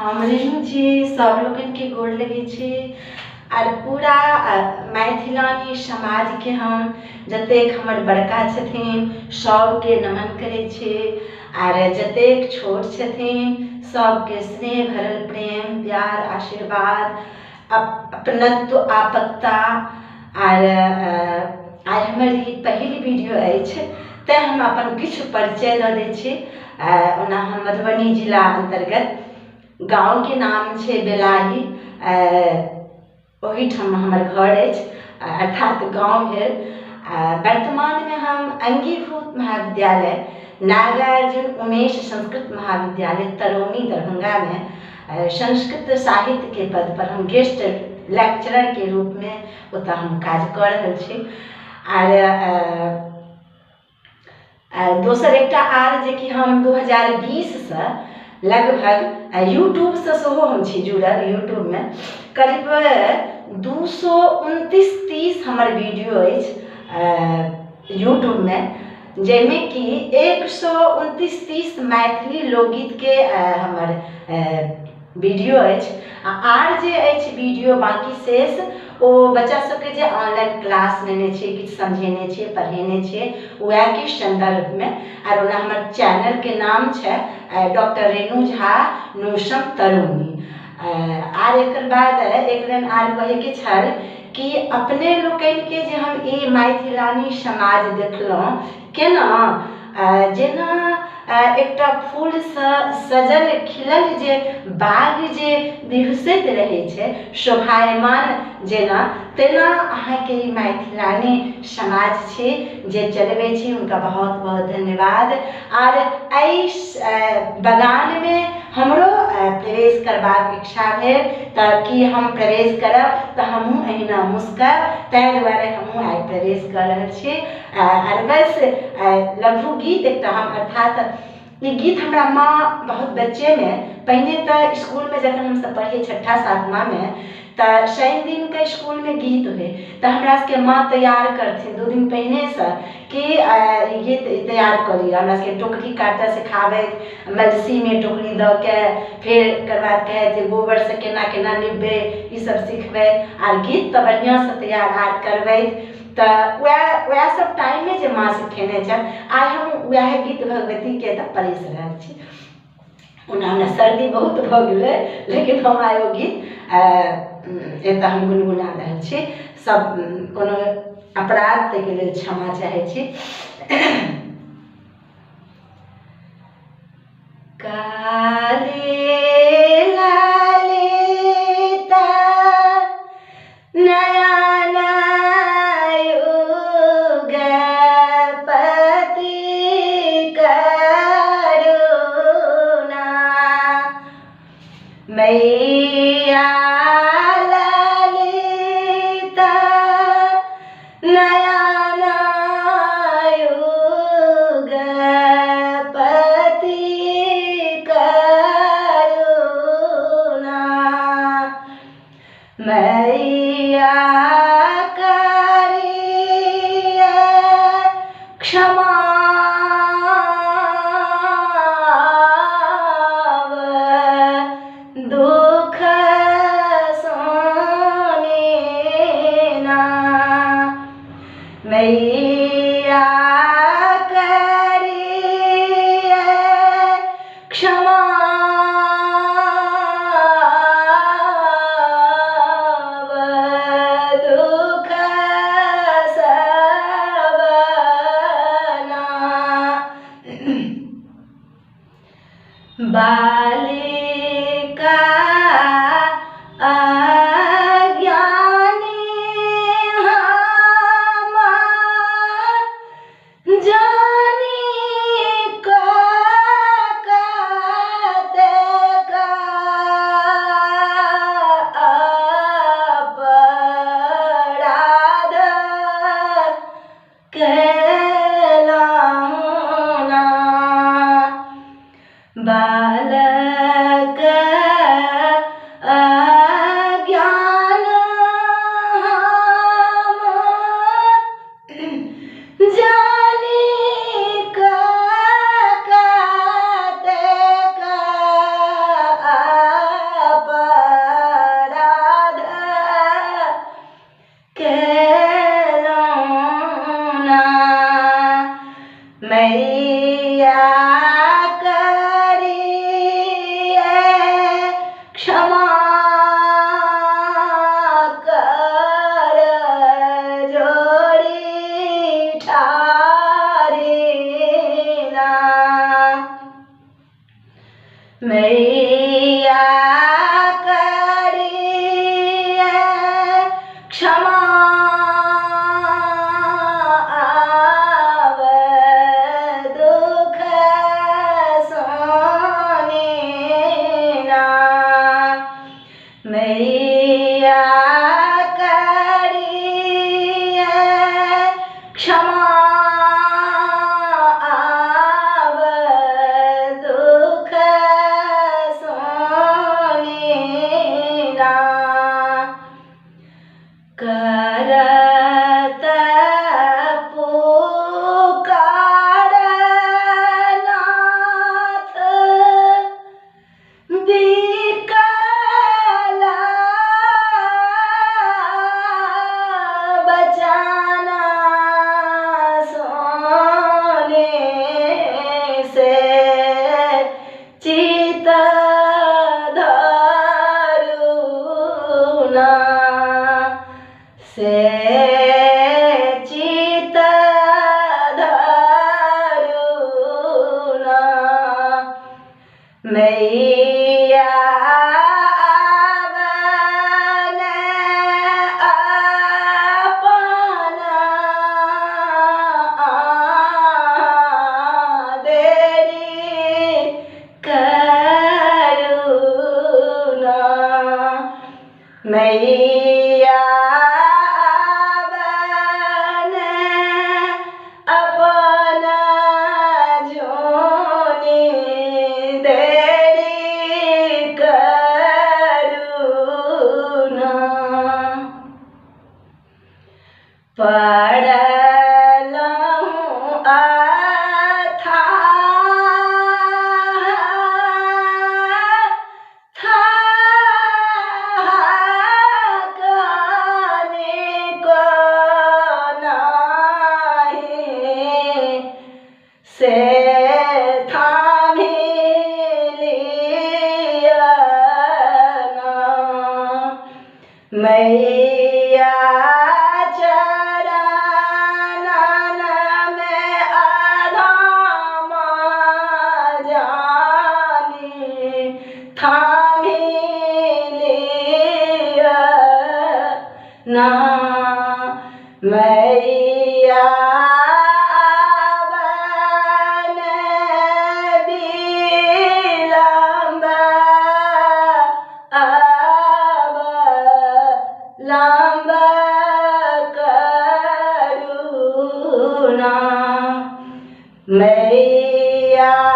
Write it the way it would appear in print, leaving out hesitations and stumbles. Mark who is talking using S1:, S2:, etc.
S1: हम रेणु जी सब लोकनिके गोर लगै छी आर पूरा मैथिलानी समाजके हम जतेक हमर बड़का छथिन सबके नमन करै छी आर जतेक छोट छथिन सबके स्नेह भरल प्रेम प्यार आशीर्वाद अपनत्व आपकता। आर आइ हमर ई पहिल वीडियो अछि तैँ हम अपन किछु परिचय दऽ दै छी। ओना हम मधुबनी जिला अन्तर्गत गाँवके नाम छै बेलाही, ओहिठाम हमर घर अछि, अर्थात गाँव भेल। वर्तमानमे हम अंगीभूत महाविद्यालय नागार्जुन उमेश संस्कृत महाविद्यालय तरौनी दरभंगामे संस्कृत साहित्यके पद पर हम गेस्ट लेक्चररके रूपमे ओतऽ हम काज कऽ रहल छी। आर दोसर एकटा आर जेकि हम 2020सँ लगभग यूट्यूबसँ सेहो हम छी जुड़ल। यूट्यूबमे करीब 229-30 हमर वीडियो अछि यूट्यूबमे, जाहिमे कि 129-30 मैथिली लोकगीतके हमर वीडियो अछि। आ आर जे अछि वीडियो बाँकी शेष ओ बच्चा सबके जे ऑनलाइन क्लास लेने छियै, किछु समझेने छियै, पढ़ेने छियै, वएहके सन्दर्भमे। आर ओना हमर चैनलके नाम छै डॉक्टर रेणु झा नूसम तरौनी। आर एकर बाद एक लाइन आर कहैके छल कि अपने लोकनिके जे हम ई मैथिलानी समाज देखलहुँ केना जेना एकटा फूलसँ सजल खिलल जे बाग जे विहुँसैत रहै छै शोभायमान जेना, तेना अहाँके ई मैथिलानी समाज छी जे चलबै छी, हुनका बहुत बहुत धन्यवाद। आर एहि बगानमे हमरो प्रवेश करबाक इच्छा भेल तऽ की हम प्रवेश करब तऽ हमहूँ एहिना मुस्कब, ताहि दुआरे हमहूँ आइ प्रवेश कऽ रहल छी। आर बस लघु गीत एकटा हम, अर्थात ई गीत हमरा माँ बहुत बच्चेमे, पहिने तऽ इसकुलमे जखन हमसब पढ़ियै छठा सातमामे तऽ शनि दिनके इसकुलमे गीत होइ तऽ हमरा सबके माँ तैयार करथिन 2 दिन पहिनेसँ कि ई गीत तैयार कऽ लिअ। हमरा सबके टोकरी काटऽ सिखाबैत, मलसीमे टोकरी दऽ के, फेर एकर बाद कहै जे गोबरसँ केना केना निपबै, ईसब सिखबैत। आर गीत तऽ बढ़िआँसँ तैयार आर करबैत। तऽ वएह सब टाइममे जे माँ सिखेने छल, आइ हम वएह गीत भगवतीके एतऽ परसि रहल छी। ओना हमरा सर्दी बहुत भऽ गेलै, लेकिन हम आइ ओ गीत एतऽ हम गुनगुना रहल छी। सब कोनो अपराध ताहिके लेल क्षमा चाहै छी। काली ललिता नयन युगपति करुणा मैया ललिता नयन युगपति करुणा मैया करिय क्षमा दुख सुनी ना, मैया करिय क्षमा मैया बन अपना जोनी देरी करुणा। पड़लहुँ अथा से थामी लिया ना। मैया चरणन में अधाम जानी थामी लिया ना। मैया करुणा। मैया